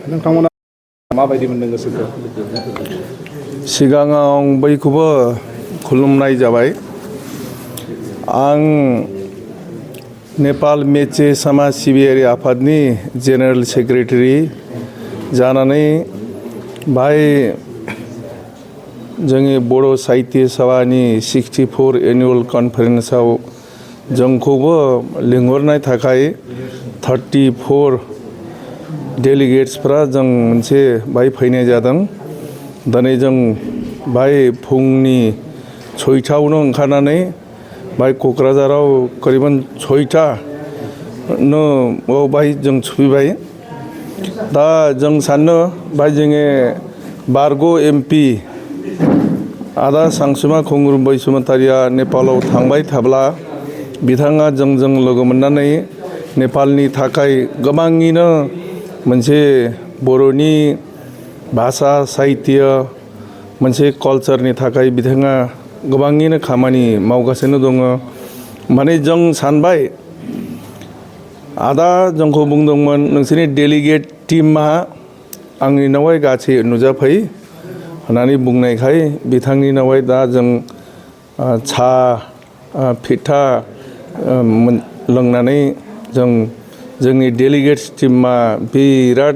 नोंथांमोना माबायदि मोनदों गोसोखौ? सिगाङाव बयखौबो खुलुमनाय जाबाय। आं नेपाल मेचे समाज सिबियारि आफादनि जेनेरेल सेक्रेटारि जानानै बाय जोंनि बर' साहित्य सभानि 64 एनुअल कन्फारेन्सआव जोंखौबो लिंहरनाय थाखाय 34 डेलिगेट्सफ्रा जों मोनसे बाय फैनाय जादों। दिनै जों बाय फुंनि 6टायावनो ओंखारनानै बाय क'क्राझाराव करिबन 6टा बाय जों सफैबाय। दा जों सानो बाय जोङो बारग' MP आदा सानसुमा खुंगुर बैसुमतारिया नेपालाव थांबाय थाब्ला बिथाङा जोंजों लोगो मोननानै नेपालनि थाखाय गोबाङैनो मोनसे बर'नि भाषा साहित्य मोनसे कालचारनि थाखाय बिथाङा गोबाङैनो खामानि मावगासिनो दङ। माने जों सानबाय आदा जोंखौ बुंदोंमोन नोंसोरनि डेलिगेट टीमा आंनि नावहाय गासै नुजाफै होननानै बुंनायखाय बिथांनि नावहाय दा जों सा फिथा लोंनानै जोंनि डेलिगेट्स टीमा बिराद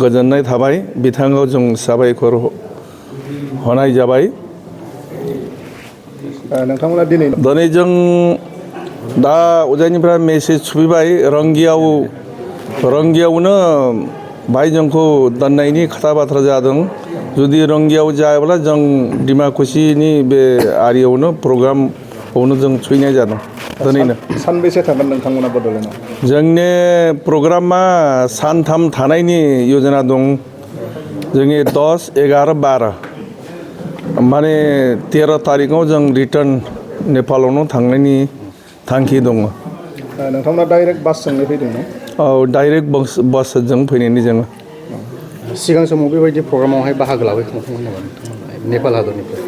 गोजोननाय थाबाय। बिथाङाव जों साबायखर होनाय जाबाय। नोंथांमोना दिनै जों दा उजानिफ्राय मेसेज सफैबाय रंगियावनो बाय जोंखौ दोननायनि खोथा बाथ्रा जादों। जुदि रंगियाव जायाब्ला जों डिमाकुसिनि बे आरियावनो प्रग्रामावनो जों सैनाय जादों। दिनैनो सानबेसे थागोन नोंथांमोना बड'लेण्डआव? जोंनि प्रग्रामा सानथाम थानायनि यजना दं। जोंनि 10, 11, 12 माने 13 तारिखआव जों रिटार्न नेपालावनो थांनायनि थांखि दङ। नोंथांमोना डाइरेक्ट बासजोंनो फैदों न? औ डाइरेक्ट बासजों फैनायनि जोङो। सिगां समाव बेबायदि प्रग्रामावहाय बाहागो लाबोखांबायमोन नामा नोंथांमोना नेपाल हादरनिफ्राय?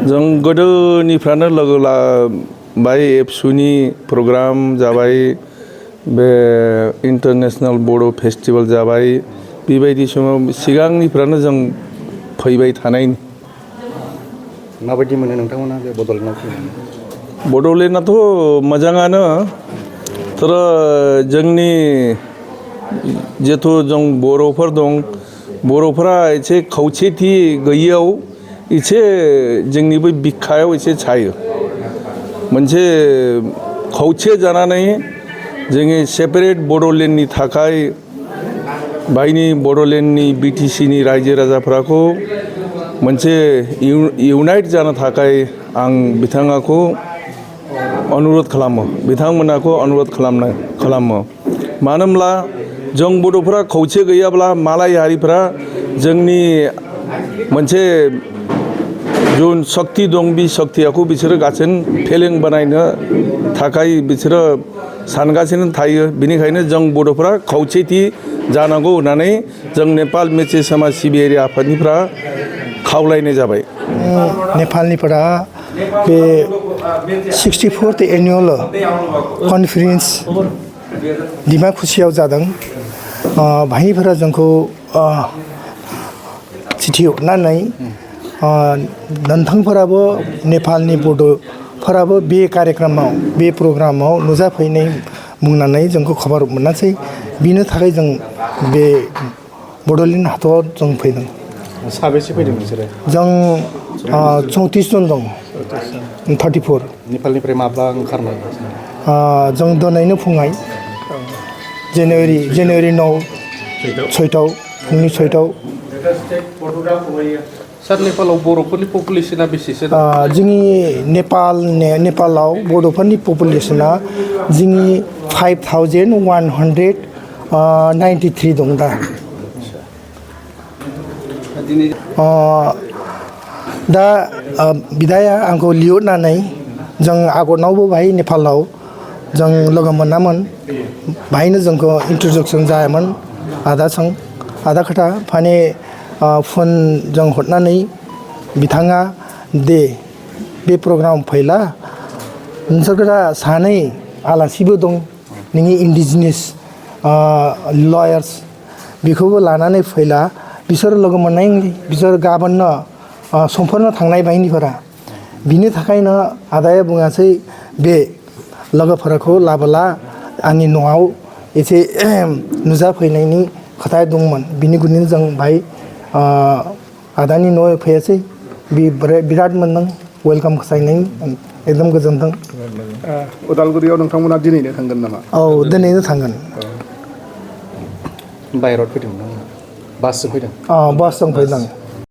जों गोदोनिफ्रायनो लोगो बाय एबसुनि प्रग्राम जाबाय, बे इन्टारनेशनेल बर' फेस्टिभेल जाबाय। बेबायदि समाव सिगांनिफ्रायनो जों फैबाय थानाय। माबायदि मोनो नोंथांमोना बे बड'लेण्डआव फैनानै? बड'लेण्डआथ' मोजाङानो। जोंनि जिथु जों बर'फोर दं, बर'फोरा एसे खौसेथि गैयियाव एसे जोंनि बै बिखायाव एसे सायो। मोनसे खौसे जानानै जोंनि सेपारेट बड'लेण्डनि थाखाय बायनि बड'लेण्डनि BTCनि रायजो राजाफोरखौ मोनसे इउनाइट जानो थाखाय आं बिथांखौ अनुरद खालामो, बिथांमोनखौ अनुरद खालामो। मानो होनब्ला जों बर'फोरा खौसे गैयाब्ला मालाय हारिफ्रा जोंनि मोनसे जुन सक्ति दं, बे सक्तिखौ बिसोरो गासिन फेलें बानायनो थाखाय बिसोरो सानगासिनो थायो। बेनिखायनो जों बर'फोरा खौसेथि जानांगौ होननानै जों नेपाल मेचे समाज सिबियारि आफादनिफ्राय खावलायनाय जाबाय। नेपालनिफोरा बे 64th एनुअल कन्फारेन्स डिमाकुसियाव जादों। भाइफोरा जोंखौ चिठी हरनानै नोंथांफोराबो नेपालनि बड'फोराबो बे कार्यक्रमाव बे प्रग्रामाव नुजाफैनाय बुंनानै जोंखौ खबर मोनासै। बिनि थाखाय जों बे बड'लेण्ड हादराव जों फैदों। साबेसे फैदों नोंसोरो? जों 34 जन दं। 34 नेपालनिफ्राय माब्ला ओंखारनाय? जों दिनैनो फुङाव जानुवारि 9 6टायाव फुंनि 6टायाव। सार नेपालाव बर'फोरनि पपुलेसना बेसेसो दं? जोंनि नेपालाव बर'फोरनि पपुलेसना जोंनि 5193 दं दा। दा बिदाया आंखौ लिंहरनानै जों आगोलावबो बाहाय नेपालाव जों लोगो मोनामोन। बाहायनो जोंखौ इन्ट्रडक्सन जायामोन आदा खोथा माने फन जों हरनानै बिथाङा दे बे प्रग्राम फैला नोंसोरहा सानै आलासिबो दं नोंनि इन्डिजिनियास लयार्स बेखौबो लानानै फैला बिसोर लोगो मोननायनि बिसोर गाबोननो समफोरनो थांनाय बायदिफोरा बिनि थाखायनो आदाया बुङासै बे लोगोफोरखौ लाबोला आंनि न'आव एसे नुजाफैनायनि खोथा दंमोन बिनि गुनैनो जों बाहाय आदानि न'आव फैयासै बिराद मोनदों वेलकाम खालामनाय एकदम गोजोनदों उदालगुरियाव नोंथांमोना दिनैनो थांगोन नामा औ दिनैनो थांगोन बायरड फैदोंमोन बासजों फैदों बासजों फैदों